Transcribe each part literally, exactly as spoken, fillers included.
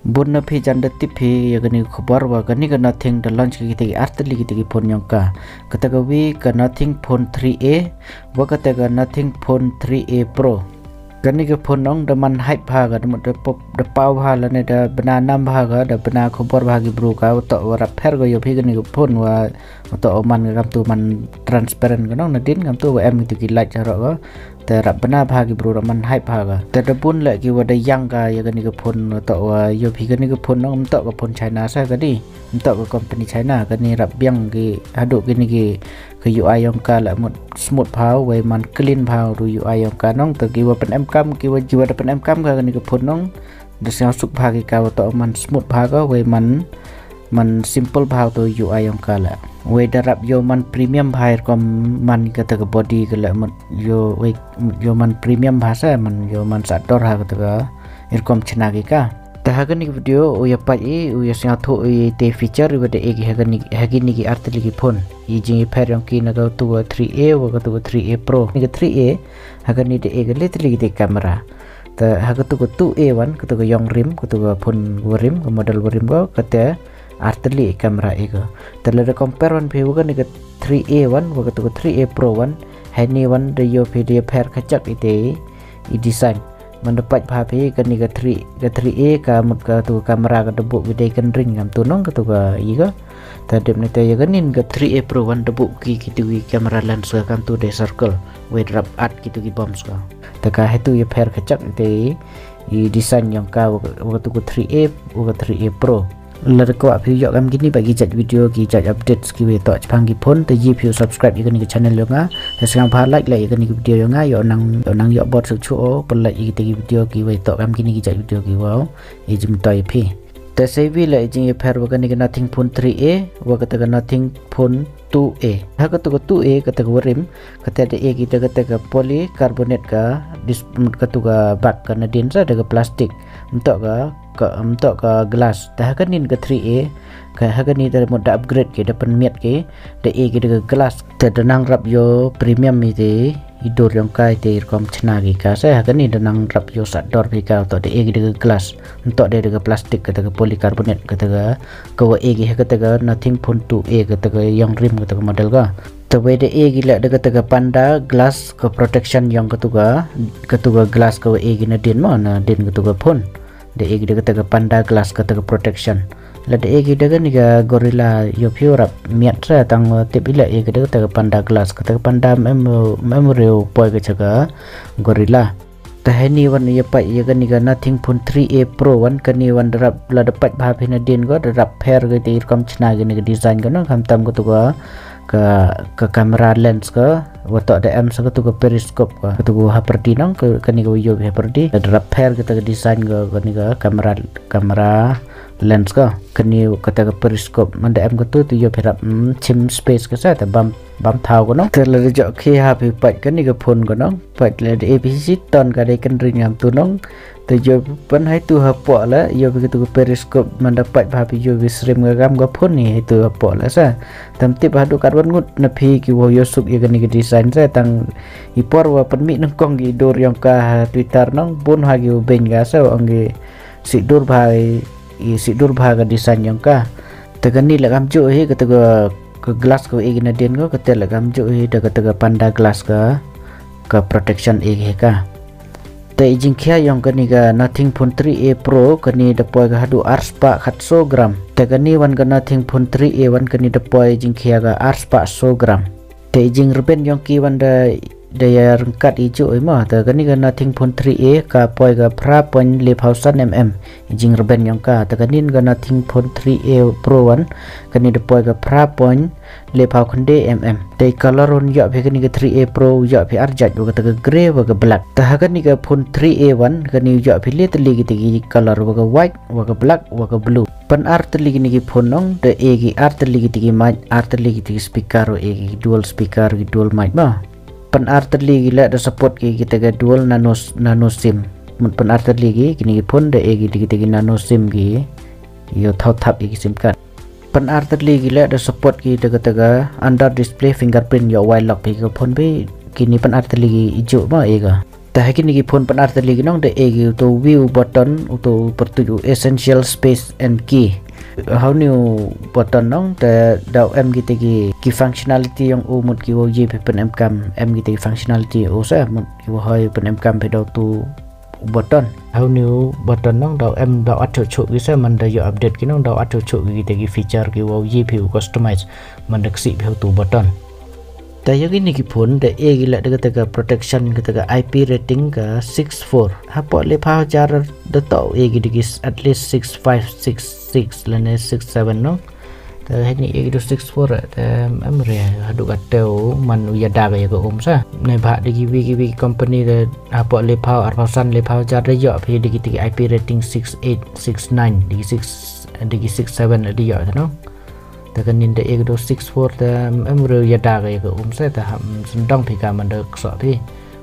Bun na phi jan da tip phi ïa kane ka khubor wa kane ka Nothing da launch kita ki artylli kita ki phone yong ka. Kata ka wi ka Nothing Phone three A wa kata ka Nothing Phone three A Pro. Kane ka phone nong da man hype bha ka, da mut da pop, da paw bha lane da bna nam bha ka, da bna khubor bha ki bru ka, wa toh wa rap pher ka ïoh phi kane ka phone wa, wa toh wa man ka, kam tu man transparent ka nong, nadien kam tu wa em kitu ki light sharoh ka. Te rap bna bha ki bru, rap man hype bha ka. Te da bun leh ki wa da ïang ka ïa kane ka phone, wa toh wa ïoh phi kane ka phone nong, ym toh ka phone China sa kane, ym toh ka company China, kane rap biang ki haduh kine ki, ka U I yong ka leh mut smooth bha, wei man clean bha ruh U I yong ka nong. Te ki wa pynemkam, ki wa, ki wa da pynemkam ka kane ka phone nong, da sngewsuk bha ki ka, wa toh man smooth bha ka, wei man, man simple bha tu U I yong ka leh. Wei da rap ïoh man premium bha, i rukom man kata ka body ka leh mut ïoh, wei ïoh man premium bha sa, man ïoh man sahdor ha kata ka, i rukom chna ki ka. Te ha kane ka video u ïa pait i, u ïa sngewthuh i te feature i wa da e ki ha kane, ha kine ki artylli ki phone. I jingïapher yong ki na katu ka three A wa katu ka three A Pro. Kane ka three A ha kane da e ka le tylli ki te camera. Te ha katu ka two A wan, katu ka yong rim, katu ka phone wa rim, ka model wa rim ka, kata artylli camera e ka. Te lada compare wan phi wa kane ka three A wan wa katu ka three A Pro wan, ha kane wan da ïoh phi da ïapher ka jak i te i design. Man da pait bha phi kane ka three, ka three A ka mut katu ka camera ka da buh ki dei kynring kam tu nong katu ka i ka. Te dep ne te ïa kane ka three A Pro wan da buh ki kitu ki camera lens ka kam tu dei circle. Wei da rap add kitu ki bumps ka. Te ka ha tu ïapher ka jak i te i design yong ka wa, wa katu ka three A, wa ka three A Pro. Lada kwah phi ïoh kam kine ba ki jait video, ki jait updates ki wa ïa toh chaphang ki phone, te ïa phi u subscribe ïa kane ka channel yong nga. Te sngewbha like, like ïa kane ka video yong nga, ïoh nang, ïoh nang ïoh bor suk chuh o, pynlait ïa kita ki video ki wa ïa toh kam kine ki jait video ki wa ïa jingmyntoi ïa phi. Te sa wi leh i jingïapher wa kane ka Nothing Phone three A wa kata ka Nothing Phone two A. Ha kata ka two A, kata ka wa rim, kata da e ki da kata ka polycarbonate ka, dis-, katu ka bak ka nadien sa da ka plastic. Ym toh ka, ka, ym toh ka glass. Te ha kane ka three A, ka ha kane da mut da upgrade ki, da pynmiat ki, da e ki da ka glass. Te da nang rap ïoh premium i te, i dur yong ka i te i rukom chna ki ka sa, ha kane da nang rap ïoh sahdor phi ka, toh da e ki da ka glass. Ym toh da da ka plastic kata ka polycarbonate kata ka, ka wa e ki ha kata ka Nothing Phone two A kata ka yong rim kata ka model ka. Te wei da e ki leh da kata ka panda glass ka protection yong katu ka, katu ka glass ka wa e ki nadien mo, nadien katu ka phone. Da e ki da kata ka panda glass kata ka protection. Lada e ki da kane ka Gorilla ïoh phi u rap miat sa, tang wa tip i leh e ki da kata ka panda glass, kata ka panda mem, mem riew poi ka cha ka Gorilla. Te ha kane wan ïa pait ïa kane ka Nothing Phone three A Pro wan, kane wan da rap, lada pait bha phi nadien ko, da rap pher ka te i rukom chna kane ka design ko nong, khamtam katu ka, ka, ka camera lens ka, wa toh da em sa katu ka periscope ka, katu ka ha pyrdi nong, ka, kane ka wa ïoh phi ha pyrdi, da rap pher kata ka design ka, kane ka camera, camera lens ka, kane kata ka periscope, man da em katu te ïoh phi rap, mm, chim space ka sa, te bam bam thaw ko nong. Te lada jok ki ha phi pait kane ka phone ko nong. Pait lada e phi shitom ka dei kynring ngam tu nong. Te ïoh phi pyn hai tu hapoh leh, ïoh phi katu ka periscope man da pait bha phi ïoh phi srim ka kam ka phone ni hai tu hapoh leh sa. Tam tip haduh katwon ngut na phi ki wa ïoh suk ïa kane ka design sa tang i por wa pynmih nyngkong ki dur yong ka ha Twitter nong bun ha ki u beiñ ka sa ong ki sih dur bha i, i sih dur bha ka design yong ka. Te kane leh kam juh hi katu ka ka glass ka e ki nadien ko, kata leh kam juh hi da kata ka panda glass ka, ka protection e ki ka. Te i jingkhia yong kane ka Nothing Phone three A Pro, kane da poi ka haduh arspah khatsaw gram. Te kane wan ka Nothing Phone three A wan kane da poi jingkhia ka arspah saw gram. Te i jingrben yong ki wan da da ïa ryngkat i juh i ma. Te kane ka Nothing Phone three A ka poi ka phra point lephaw san mm. I jingrben yong ka. Te kane ka Nothing Phone three A Pro wan kane da poi ka phra point lephaw khyndai mm. Te i color un ïoh phi kane ka three A Pro ïoh phi ar jait wa kata ka grey wa ka black. Te ha kane ka phone three A wan kane ïoh phi le tylli kita ki color wa ka white wa ka black wa ka blue. Pyn ar tylli kine ki phone nong da e ki ar tylli kita ki mic ar tylli kita ki speaker wa e ki dual speaker ki dual mic ma. Pyn ar tylli ki leh da support ki kita ka dual nano, nano sim. Mut pyn ar tylli ki kine ki phone da e ki kita ki nano sim ki ïoh thaw thap ïa ki sim card. Pyn ar tylli ki leh da support ki da kata ka under display fingerprint ïoh wai lock phi ka phone phi kine pyn ar tylli ki i juh ma e ka. Te ha kine ki phone pynartylli ki nong da e ki uto u V button, uto u pyrtuit u essential space and key. Ha une u button nong te da em kita ki, ki functionality yong u mut ki wow ye phi pynemkam, em kita ki functionality u sa mut ki wow hoi pynemkam phi da uto u button. Ha une u button nong da em da at chuh chuh ki sa man da yoh update ki nong da at chuh chuh ki kita ki feature ki wow ye phi u customize man da ksih phi uto u button. Te ya kine ki phone da e ki leh da kata ka protection kata ka I P rating ka six four. Hapoh le phaw hajar da toh e ki da ki at least six five, six six lane six seven nong. Te hini e ki da six four te em re haduh ka teu man u ya da ka ya ka um sa. Ne ba da ki wi ki wi company da hapoh le phaw ar phaw san le phaw hajar da yoh phi da ki da ki I P rating six eight, six nine, da ki six, da ki six seven da yoh te nong. Te ka nin da e ka do six four te em re ya da ka ya ka um sa te ham sendong phi ka man da kso phi.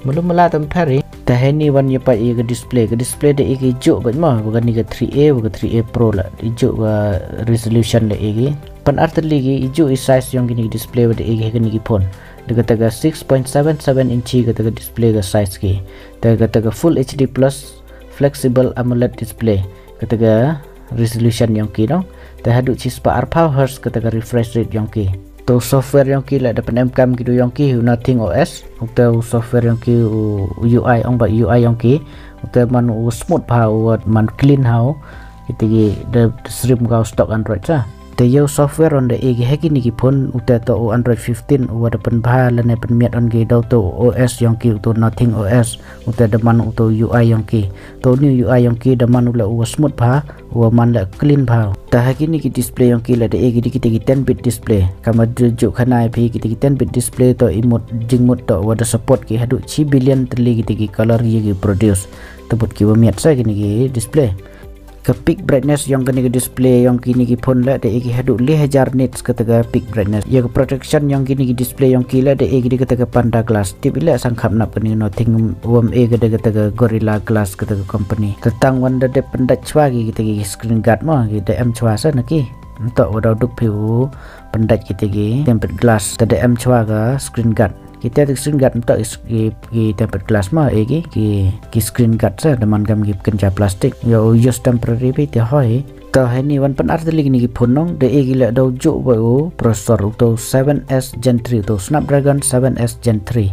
Mulu mala tem phari. Te hini wan ya pa e ka display, ka display da e ka juh ba ma, ba ka ni ka three A, ba ka three A Pro la. I juh ka resolution da e ki. Pynartylli ki i juh i size yong kini ki display ba da e ki ha kini ki phone. Da kata ka six point seven seven inch kata ka display ka size ki. Te kata ka full H D plus flexible AMOLED display. Kata ka resolution yong ki nong. Te haduh chi spah ar phaw hertz kata ka refresh rate yong ki. Te u software yong ki leh da pynemkam ki du yong ki u Nothing O S. Ute u software yong ki u, u U I ong ba U I yong ki. Ute man u smooth bha u man clean ha u. Kita ki da srim ka u stock Android sa. Te ya u software on da e ki ha kini ki phone ute to u Android fifteen u wa da pynbha lane pynmiat on ki da uto O S yong ki uto Nothing O S ute da man uto U I yong ki. To ni U I yong ki da man u la u wa smooth bha u wa man la clean bha. Te ha kini ki display yong ki la da e ki di kita ki ten bit display. Kama ju ju khana phi kita ki ten bit display to i mut jingmut to wa da support ki haduh chi billion tylli kita ki color ya ki produce. Te bud ki wa miat sa kini ki display. Ka peak brightness yong kani ka display yong kini ki phone la da e ki haduh le hajar nits kata ka peak brightness. Ya ka protection yong kini ki display yong ki la da e ki di kata ka panda glass. Tip i la sang khap nap kani ka Nothing wam e ka da kata ka Gorilla Glass kata ka company. Te tang wan da dep pyndait chwa ki kata ki screen guard mo ki da em chwa sa na ki. Nto wa da duk phi u pyndait kita ki tempered glass te da em chwa ka screen guard. Kita ki screen guard nto ki, ki, ki tempered glass ma e ki, ki, ki screen guard sa da man kam ki kynja plastic. Ya u use temporary phi te hoi. To hini wan pynartylli kini ki phone nong da e ki la da u juh wa u processor uto seven S Gen three uto Snapdragon seven S Gen three.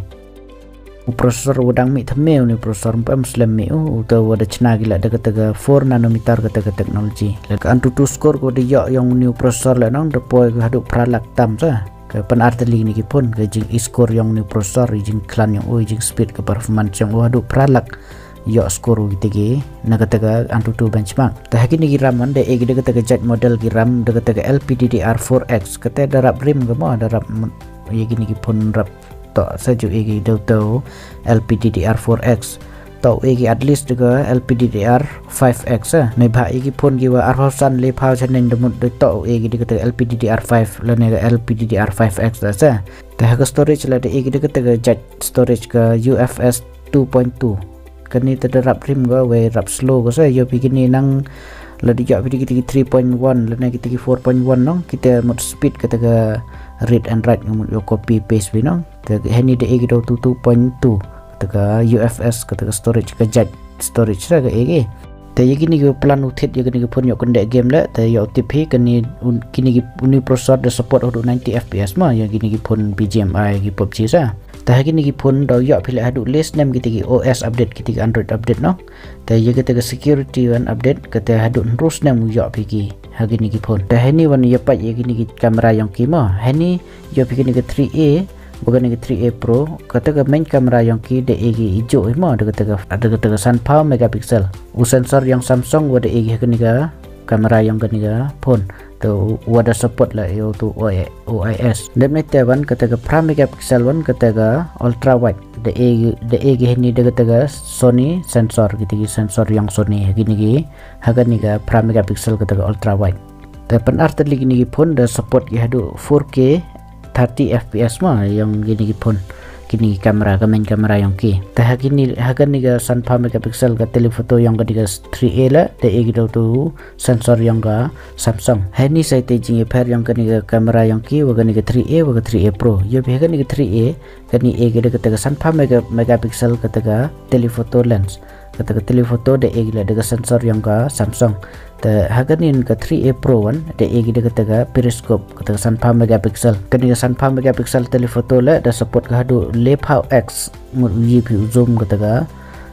U processor wa dang mih thymme u ni processor mpem slem mih u uto wa da chna ki la da kata ka four nanometer kata ka technology. La ka Antutu score ko da yoh yong u ni processor la nong da poi ka haduh phra lak tam sa. Ka pynartylli kini ki phone ka jing i score yong u ni processor i jing klan yong u i jing speed ka performance yong u haduh phra lak. Yoh score u kita ki na kata ka Antutu benchmark. Te ha kini ki RAM man da e ki da kata ka jait model ki RAM da kata ka L P D D R four X kata da rap rim ka mo da rap ya kini ki phone rap to sa ju e ki da to L P D D R four X. To e ki at least da ka L P D D R five X sa. Nei ba e ki phone ki wa ar phaw san le phaw chaneng da mut da to e ki da kata ka L P D D R five la ne ka L P D D R five X da sa. Te ha ka storage la da e ki da kata ka jait storage ka U F S two point two. Kani te da rap rim ga wei rap slow ga sa yo pi kini nang la da yoh pi kita ki three point one la na kita ki four point one nong kita mut speed kata ka read and write mut yo copy paste pi nong. Te hini da e ki da two point two kata ka U F S kata ka storage ka jait storage sa ka e ki. Te ya kini ki plan u thied ya kini ki phone yoh kynde game le te yoh tip hi kini kini ki uni processor da support haduh ninety F P S ma ya kini ki phone B G M I ki PUBG sa. Te ha kini ki phone da yoh phi le haduh le snem kita ki O S update kita ki Android update no. Te ya kita ki security wan update kata haduh hynru snem u yoh phi ki ha kini ki phone. Te hini wan ya pat ya kini ki camera yong ki ma hini yoh phi kini ki three A Ba kane ka three A Pro, kata ka main camera yong ki da e ki ijo hi mo, da kata ka, da kata ka san phaw megapixel. U sensor yong Samsung wa da e ki ha kane ka camera yong kane ka phone. To wa da support la e o to O I S. Dep ne te wan kata ka phra megapixel wan kata ka ultra wide. Da e, da e ki hani da kata ka Sony sensor, kita ki sensor yong Sony ha kini ki, ha kane ka phra megapixel kata ka ultra wide. Te pan artylli kini ki phone da support ki haduh four K thirty F P S ma yong kini ki phone. kini ki camera, ka main camera yong ki. Te ha kini, ha kani ka sanphaw megapixel ka telephoto yong kani ka three A la, da e ki da utu sensor yong ka Samsung. Hani sa ite jingïapher yong kani ka camera yong ki, wa kani ka three A, wa ka three A Pro. Ïoh phi ha kani ka three A, kani e ki da kata ka sanphaw mega, megapixel kata ka telephoto lens. Kata ka telephoto da e ki la da ka sensor yong ka Samsung. Te ha kani ka three A Pro wan, da e ki da kata ka periscope, kata ka sanphaw megapixel. Kani ka sanphaw megapixel telephoto la, da support ka haduh lephaw X, mut u ïoh phi u zoom kata ka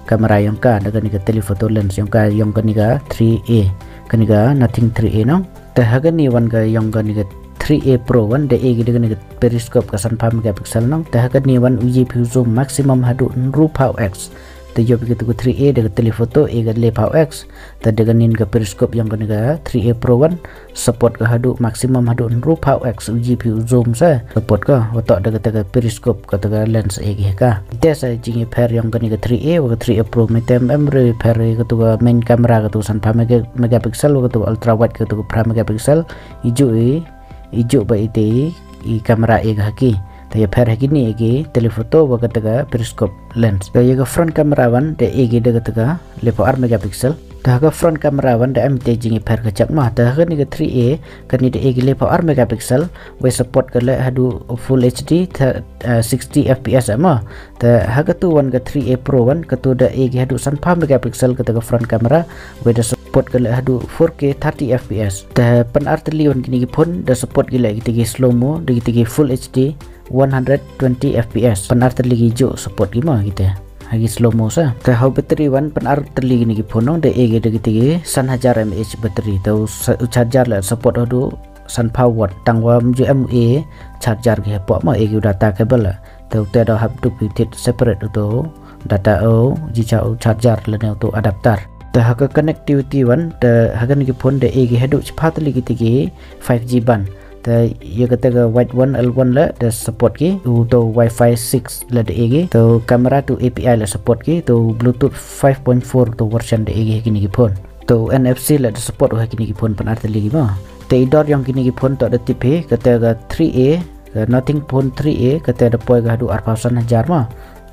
camera yong ka, da kani ka telephoto lens yong ka, yong kani ka three A, kani ka Nothing three A no. Te ha kani wan ka yong kani ka three A Pro wan, da e ki da kani ka periscope ka sanphaw megapixel no. Te ha kani wan u ïoh phi u zoom maximum haduh hynriewphaw X. Te ïoh phi katu ka three A da ka telephoto e ka lephaw X. Te da kani ka periscope yong kani ka three A Pro wan, support ka haduh maximum haduh hynriewphaw X u ïoh phi u zoom sa. Support ka, wa toh da kata ka periscope kata ka lens e ki ha ka. Te sa jingïapher yong kani ka three A, wa ka three A Pro, mynta em re pher katu ka main camera katu sanphaw mega, megapixel, wa katu ultra wide katu ka phra megapixel. Ïoh i, ïoh ba ite i camera e ka ha ki. Te ïapher ha kini e ki telephoto wa kata ka periscope lens. Te ïa ka front camera wan, da e ki da kata ka lephaw ar megapixel. Te ha ka front camera wan, da em ite jingïapher ka jaka ma. Te ha kani ka three A, kani da e ki lephaw ar megapixel, wei support ka leh haduh full H D, te, eh, sixty F P S ma. Te ha katu wan ka three A Pro wan, katu da e ki haduh sanphaw megapixel kata ka front camera, wei da support ka leh haduh four K thirty F P S. Te pyn-ar tylli wan kini ki phone, da support ki leh kita ki slow mo, da kita ki full H D, one hundred twenty F P S. Pyn-ar tylli ki ïoh support ki ma kita. Ha ki slow mo sa. Te ha u battery wan pyn-ar tylli kini ki phone no, da e ki da kita ki san hajar mAh battery. Te u sa-, u charger la support haduh sanphaw watt. Tang wa ym ju em u e charger ki hapoh ma, e ki u data cable la. Te u te da hap dup phi thied separate utu data u, jingcha u charger lane utu adapter. Te ha ka connectivity wan, te ha kani ki phone da e ki haduh shiphaw tylli kita ki five G band. Te ïa kata ka wide wan, L wan la da support ki, utu Wi-Fi six la da e ki, utu camera utu A P I la support ki, utu Bluetooth five point four utu version da e ki ha kini ki phone. Utu N F C la da support ha kini ki phone pyn-ar tylli ki ma. Te i dor yong kini ki phone toh da tip hi, kata ka three A, ka Nothing phone three A, kata da poi ka haduh arphaw san hajar ma.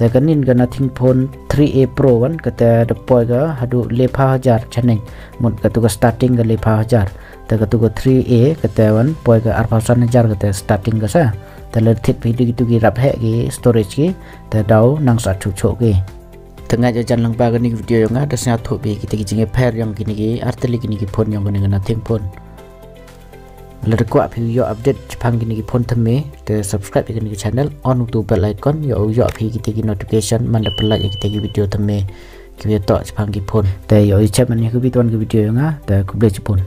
Te kani ka Nothing phone three A Pro wan, kata da poi ka haduh lephaw hajar chaneng. Mut katu ka starting ka lephaw hajar. Te katu ka three A, kata wan poi ka arphaw san hajar kata starting ka sa. Te lada thied phi da kitu ki rap heh ki storage ki, te daw nang sa chuh chuh ki. Te nga jan lang ba kani ka video yong nga, da sngewthuh phi kita ki jingïapher yong kini ki ar tylli kini ki phone yong kani ka Nothing phone. Lada kwah phi ïoh update shaphang kini ki phone thymme, te subscribe ïa kani ka channel, on utu bell icon, ïoh, ïoh phi kita ki notification, man da pynlait ïa kita ki video thymme, ki ïa toh shaphang ki phone. Te ïoh i chem ïa ka video, wan ka video yong nga, te khublei shibun.